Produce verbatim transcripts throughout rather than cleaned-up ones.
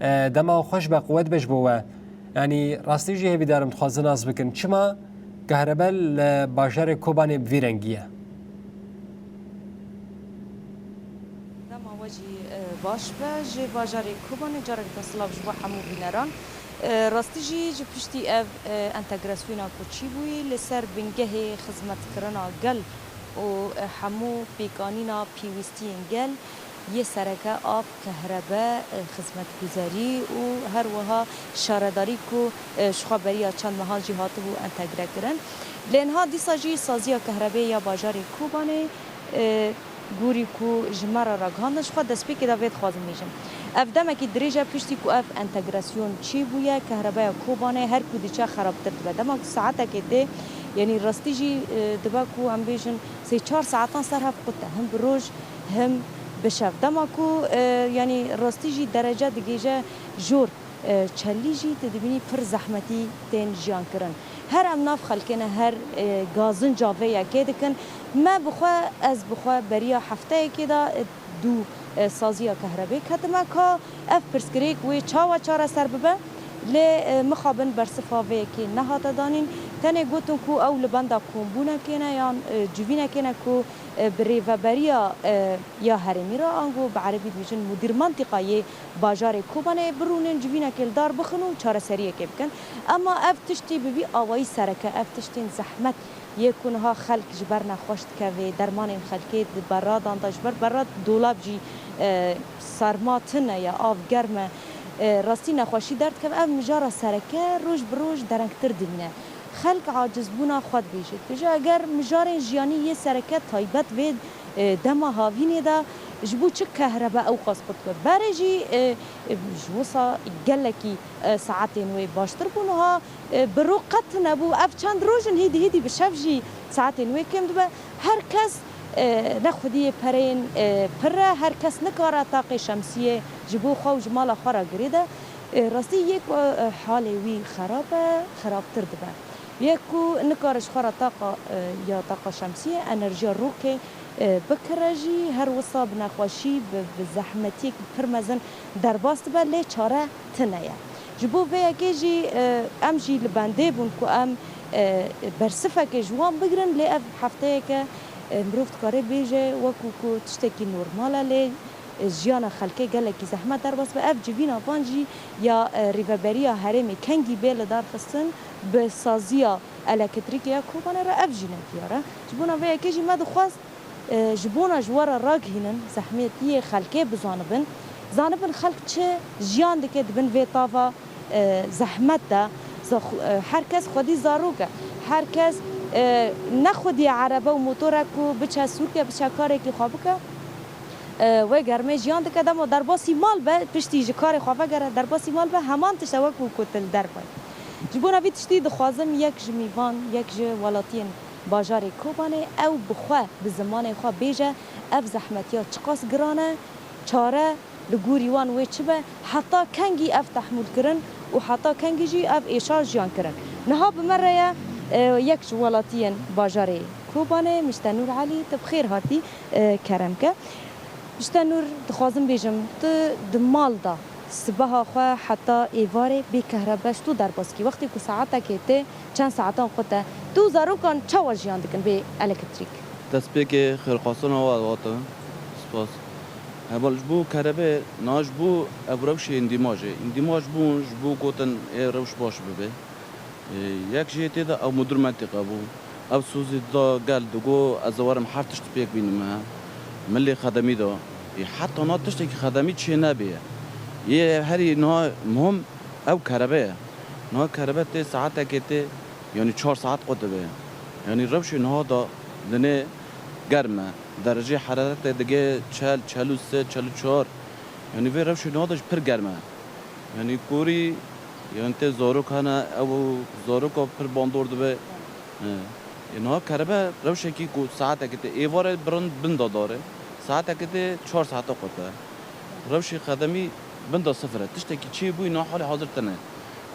E, dema xweş be, quwet be ji bo we. Yanî rastî jî hêvîdarim dixwazin nas bikin. Çima kehrebe li bajarê Kobanê bi vî rengî ye? Dema we jî, e, baş be. Ji bajarê Kobanê carek din silav ji bo hemû bîneran. E, rastî jî ji piştî ev, e, entegrasyona ku çîbûyî li ser bingehê xizmetkirina gel û, e, hemû pêkanîna pêwîstiyên gel yê sereke av, kehrebe, e, xizmetguzarî û her wiha şaredarî ku, e, ji xwe beriya çend mehan jî hatibû entegre kirin. Lê niha dîsa jî saziya kehrebê ya bajarê Kobanê, e, gorî ku ji me re ragihandin, ji xwe destpêkê de vê dixwazim bêjim. Ev demekî dirêj e piştî ku ev entegrasyon çêbûye, kehrebeya Kobanê her ku diçe xerabtir dibe. Dema ku saetekê tê, yanî rastî jî, e, dibe ku em bêjin sê çar saetan ser hev qut e. Him bi roj, him bi şev. Dema ku, e, yanî rastî jî derece digihêje jor, e, çelî jî tu dibînî pir zehmetî tên jiyan kirin. Her em nav xelkê ne, her, e, gazinca vê yekê dikin. Me bi xwe, ez bi xwe beriya hefteyekê de, e, dû, e, saziya kehrebê ketime ka ev pirsgirêk wê çawa çareser bibe. Lê, e, mixabin bersiva vê yekê nehate danîn. Tenê gotin ku ew li benda kombûnekê ne yan, e, civînekê ne ku, e, bi rêveberiya, e, ya herêmî re, ango bi erebî dibêjin mudîr mentîqa yê bajarê Kobanê birûnin civînekê li dar bixin û çareseriyekê bikin. Ema ev tiştî bi vî awayî sereke, ev tiştên zehmet yê ku niha xelk ji ber nexweş dikeve, dermanên xelkê di berradan de, ji ber berrad dolab jî, e, sarma tune ye, av germ e, e, rastî nexweşî derdikeve. Ev mijara sereke roj bi roj derengtir dimîne. Xelk acizbûna xwe dibêje. Dibêje eger mijarên jiyanî yê sereke taybet vê, e, dema havînê de ji bo çi kehrebe ewqas qut be? Berê jî, e, e, ji wisa gelekî, e, saetên wê baştir bû. Niha, e, bi rû qet nebû. Ev çend roj in hêdî hêdî bi şev jî saetên wê kêm dibe. Her kes, e, nexwediyê pereyên, e, pir e. Her kes nikare taqê şemsiyê ji bo xwe û ji mala xwe re girêde. E, rastî yê ku, e, halê wî xerab e, xerabtir dibe. Yek ku nikare ji xwe re taqa, e, ya taqa şemsiyê, enerjiya rokê, e, bikire jî, her wisa bi nexweşî, bi, bi zehmetiyekî pir mezin derbas dibe, lê çare tune ye. Ji bo vê yekê jî, e, em jî li bendê bûn ku em, e, bersifekê ji wan bigirin, lê ev hefteyeke, e, mirov dikare bêje, wekû ku tiştekî normal e, lê, e, jiyana xelkê gelekî zehmet derbas be. Ev civîna van jî ya, e, rêveberiya herêmê kengî bê lidarxistin, bi saziya elektrîkê ya Kobanê re ev jî ne diyar e. Ji bona vê yekê jî me dixwest, e, ji bona ji we re ragihînin, zehmetiyê xelkê bizanibin. Zanibin xelk çi jiyan dike di bin vê tava, e, zehmet de. Za-, xu-, e, her kes xwedî zarok e. Her kes, e, nexwediye erebe û motorek ku biçe sûke, biçe karekî xwe bike. E, wê germê jiyan dike, dema derbasî mal be, piştî ji karê xwe vegere, derbasî mal be, heman tişt e wekû ku tu li derve yî. Ji bona vî tiştî dixwazim yek ji mîvan, yek ji welatiyên bajarê Kobanê, ew bi xwe, bi zimanê xwe bêje, ev zehmetiya çiqas giran e, çare li gorî wan wê çi be, heta kengî ev tehmûl kirin û heta kengî jî ev êşa jiyan kirin. Niha bi me re ye, e, yek ji welatiyên bajarê Kobanê, Miştenûr Elî, tu bi xêr hatî, e, kerem ke. Miştenûr, dixwazim bêjim, tu di mal de sibeha xwe heta êvarê bê kehrebe ji tu derbas kî. Wextê ku saetekê tê, çend saetan qut e, tu û zarokan çawa jiyan dikin bê elektrîk? Destpêkê xêrxwastina we hatin. Spas. Heval ji bo kerebê, niha ji bo ev rewşê îndîmajê. Îndîmaj bûn ji bo gotin ê rewş baş bibe. Ê, yek jê tê de ew mudir mentîqe bû. Ew sozî da gel, digo ez ê werim her tişt pêk bînim he. Min lê xedemî da. Ê, heta na tiştekî xedemî çê nebê. Yê herî niha muhim ew kerebe ye. Niha kerebe tê saetekê tê, yanî çar saet qut dibe. Yanî rewşê niha da dinê germ e. Derecê heraretê dige çel, çel û sê, çel û çar. Yanî vê rewşê niha da jî pir germ e. Yanî gorî, yanî tê zarok hene, ew zaroka pir bandor dibe. He. Ê, niha kerebe rewşekî ku saetekê tê êvarê birin bin da darê. Saetekê tê çar saeta qut e. Rewşê xedemî bin da sifir e. Tiştekî çêbûyî niha halê hazir tune.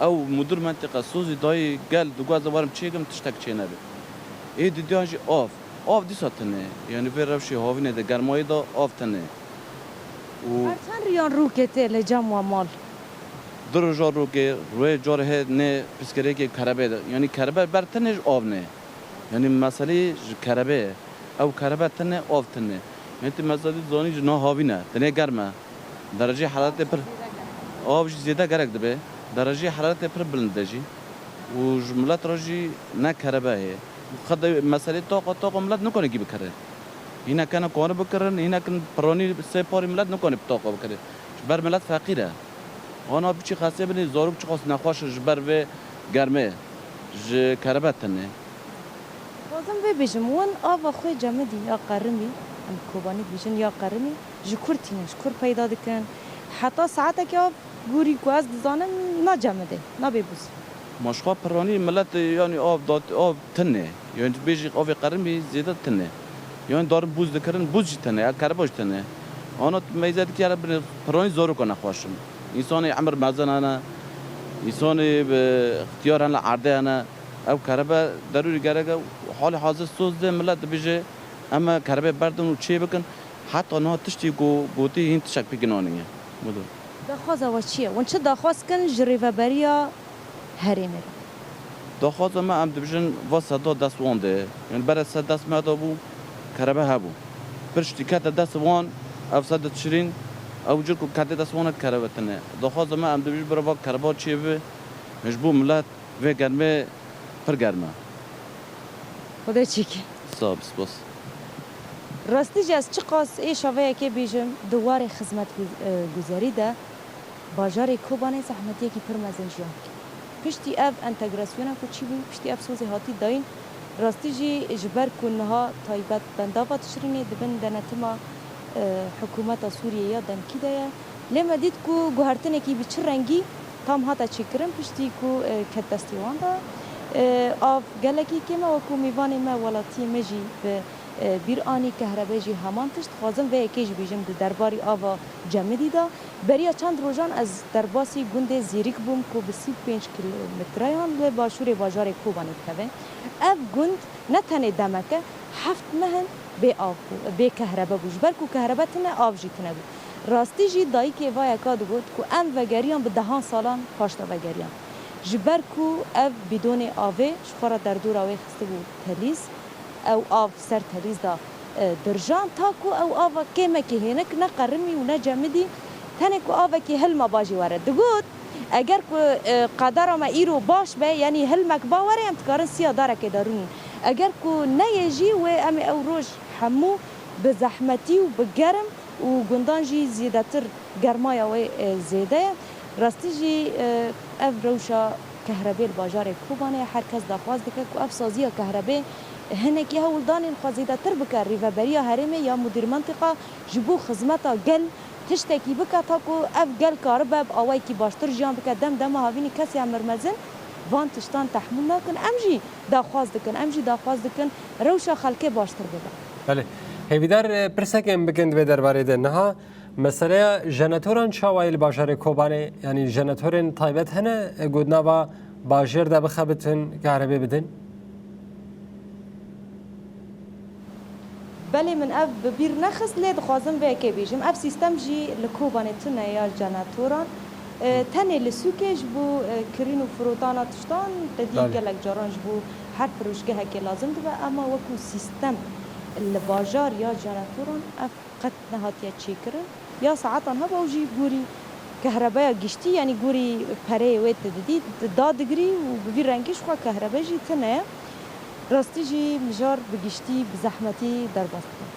Ew mudir mentîqe sozî dayî gel, digo ez ê werim çêkim, tiştek çênebe. Ê didiyan jî av. Av dîsa tune. Yanî vê rewşê havînê de, germayê de av tune. Û her çend riyan rûkê tê li cem we mal? Du roja rokê, rûyê carê hê nê pirsgirêkê kerebe de. Yanî kerebe ber tine ji av nê. Yanî meselê ji kerebe ye. Ew kerebe tine, av tine. Yanî tu mesela dî zanî ji niha havîn e, dinê germ e. Dereceyê heraretê pir, av jî zêde gerek dibe. Dereceyê heraretê pir bilind e jî. Û ji milet re jî ne kerebe heye. Xwedê meselê taqa, taqa milet nikane kî bikire. Hînek hene kane bikirin, hînek in piranî sê parî milet nikane bi taqa bikire. Ji ber milet feqîr e. Ana biçî xesê binê zarok çiqas nexweş in ji ber vê germê, ji kerebe tine. Dixwazim vê bêjim, win ava xwe cemidî ya qerimî, em Kobanî dibêjin ya qerimî, ji kur tînin, ji kur peyda dikin. Heta saetekê av gûrî ku ez dizanim nacemidê, nabê bûz. Ma ji xwe piranî milet, yanî av dat, av tine. Yanî tu bêjî avê qerimî zêde tine. Yanî darin bûz dikirin, bûz jî tine, ya kereba jî tine. Ana tu meyze dikî, hele binê piranî zaroka nexweş in. Însanê emir mezin hene, însanê bi ixtiyar hene, erdê hene. Ew kerebe derûrî gerek e. Halê hazir soz dê milet dibêje, em ê kerebê berdin û çê bikin. Heta niha tiştî ku gotî hîn tiştek pêk nanîne. Budur. Daxwaza we çi ye? Hûn çi daxwaz kin ji rêveberiya herêmê re? Daxwaza me, em dibêjin va seda dest wan de. Yanî bere sed dest me de bû, kerebe hebû. Piştî kete dest wan, ev sed Tişrîn, ew cir ku kete dest wan, kerebe tine. Daxwaza me, em dibêjin bira va kereba çê bibe, ji bo milet vê germê pir germ e. Xwedê çêkî. Sağ ol, spas. Rastî jî ez çiqas êşa vê yekê bêjim, di warê xizmet gu-, e, guzerî de bajarê Kobanê zehmetiyekî pir mezin jiyan dike. Piştî ev entegrasyona ku çî bû, piştî ev sozê hatî dayîn, rastî jî ji ber ku niha taybet bendava Tişrînê di bin denetima, e, hikûmeta Sûriyê ya demkî de ye, lê me dît ku guhertinekî bi çi rengî tam hate çêkirin, piştî ku, e, ket destê wan de, e, av gelekî kêm e, wekû mêvanê me welatiyê me jî bi, e, bîr anî, kehrebê jî heman tişt. Dixwazim vê yekê jî bêjim di derbarî ava Cemidî de. Beriya çend rojan ez derbasî gundê Zêrîk bûm ku bi sî û pênc kîlometreyan li başûrê bajarê Kobanê dikeve. Ev gund ne tenê demek e, heft meh in bê av bû, bê kehrebe bû. Ji ber ku kehrebe tine, av jî tine bû. Rastî jî dayikê va yeka digot ku em vegeriyan bi dehan salan paş de vegeriyan. Ji ber ku ev bîdonê avê ji xwe re derdora wê xistibû telîz, ew av ser telîz de, e, dirjan, ta ku ew ava kêmekî hênik ne qerimî û ne cemidî, tenê ku avekî hilma bajî were. Digot, eger ku, e, qedera me îro baş be, yanî hilmek ba were, em dikarin siya darekê de rûnin. Eger ku neyê jî, wê em ê ew roj hemû bi zehmetî û bi germ û gundan jî zêdetir germaya wê, e, zêde ye. Rastî jî, e, ev rewşa kehrebê li bajarê Kobanê ye. Her kes daxwaz dike ku ev saziya kehrebê hinekî hewldanên xwe zêdetir bike. Rêveberiya herêmê ya mudîr mentiqa ji bo xizmeta gel tiştekî bike, ta ku ev gel karibe bi awayekî baştir jiyan bike. Dem dema havînî kesê emir mezin van tiştan tehmûl nakin. Em jî daxwaz dikin, em jî daxwaz dikin rewşa xelkê baştir bibe. Belê. Hêvîdar, e, pirsekê em bikin di vê derbarê de. Niha meseleya jeneratoran çawa ye li bajarê Kobanê? Yanî jeneratorên taybet hene, e, ku di nava bajêr de bixebitin, kahribê bidin? Belê, min ev bi bîr nexist, lê dixwazim vê yekê bêjim. Ev sîstem jî li Kobanê tune ya jeneratoran. E, tenê li sûkê ji bo, e, kirîn û firotana tiştan, qedî Belê. gelek caran ji bo her pirûşgehekê lazim dibe, ema wekû sîstem li bajar ya jeneratoran ev qet nehatiye çêkirin. Ya saetan hebe û jî gorî kehrebeya giştî, yanî gorî pereyê wê tu didî, tu dadigirî û bi vî rengî ji xwe kehrebe jî tune ye. Rastî jî mijar bi giştî bi zehmetî derbas dikin.